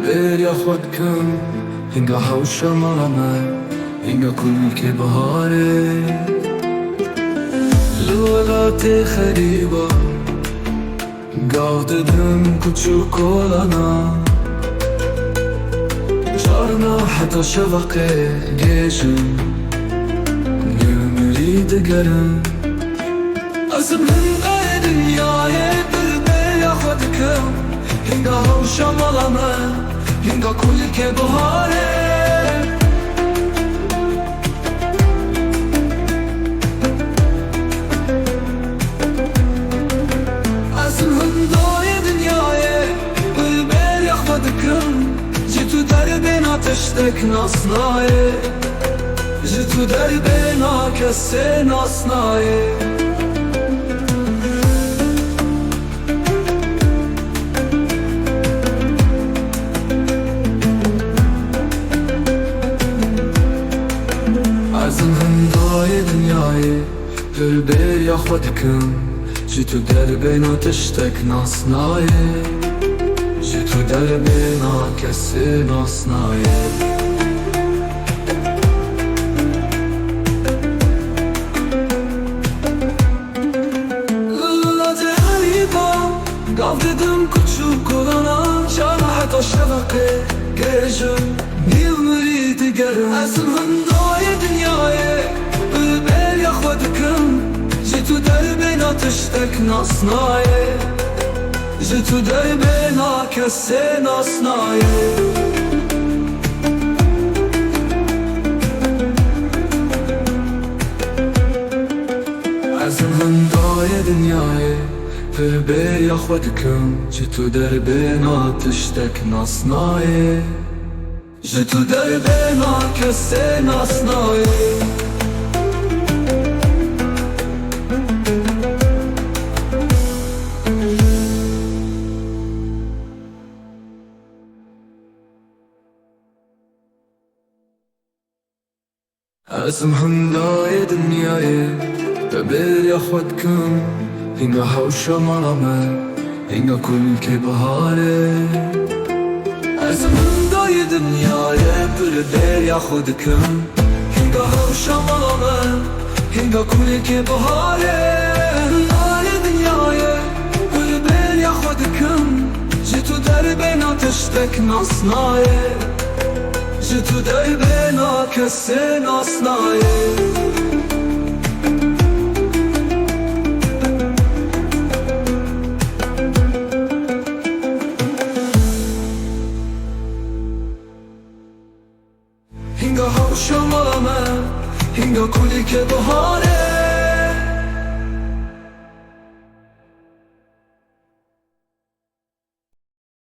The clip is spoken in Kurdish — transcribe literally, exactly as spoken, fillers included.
Bêriya xwe dikim, hinga hewşa mala me, hinga kulîlkê biharê. Li welatê xerîba, gav didim kuç û kolana. Carna heta şeveqê gêjim, nîl mirî digerim. Ez im hingayê dinyayê, pir bêriya xwe dikim. Hinga hewşa mala me, hinga kulîlkê biharê. Ez im hingayê dinyayê, pir bêriya xwe dikim. Ji tu derbêna tiştek nas nayê. Ji tu derbêna kesê nas nayê. Ez im hingayê dinyayê, pir bêriya xwe dikim. Ji tu derbêna tiştek nas nayê. Ji tu derbêna kesê nas nayê. Li welatê xerîba, gav didim kuç û kolana. Carna heta şeveqê gêjim, nîl mirî digerim. Ez im hingayê dinyayê, pir bêriya xwe dikim. Ji tu derbêna tiştek nas nayê. Ji tu derbêna kesê nas nayê. Ez im hingayê dinyayê, pir bêriya xwe dikim. Ji tu derbêna tiştek nas nayê. Ji tu derbêna kesê nas nayê. Ez im hingayê dinyayê, te bêriya xwe dikim. Hinga hewşa mala me, hinga kulîlkê biharê. Ez im hingayê dinyayê, pir bêriya xwe dikim. Hinga hewşa mala me, hinga kulîlkê biharê. Hingayê dinyayê, pir bêriya xwe dikim. Ji tu derbêna tiştek nas nayê. Ji tu derbêna kesê nas nayê. Hinga hewşa mala me, hinga kulîlkê biharê.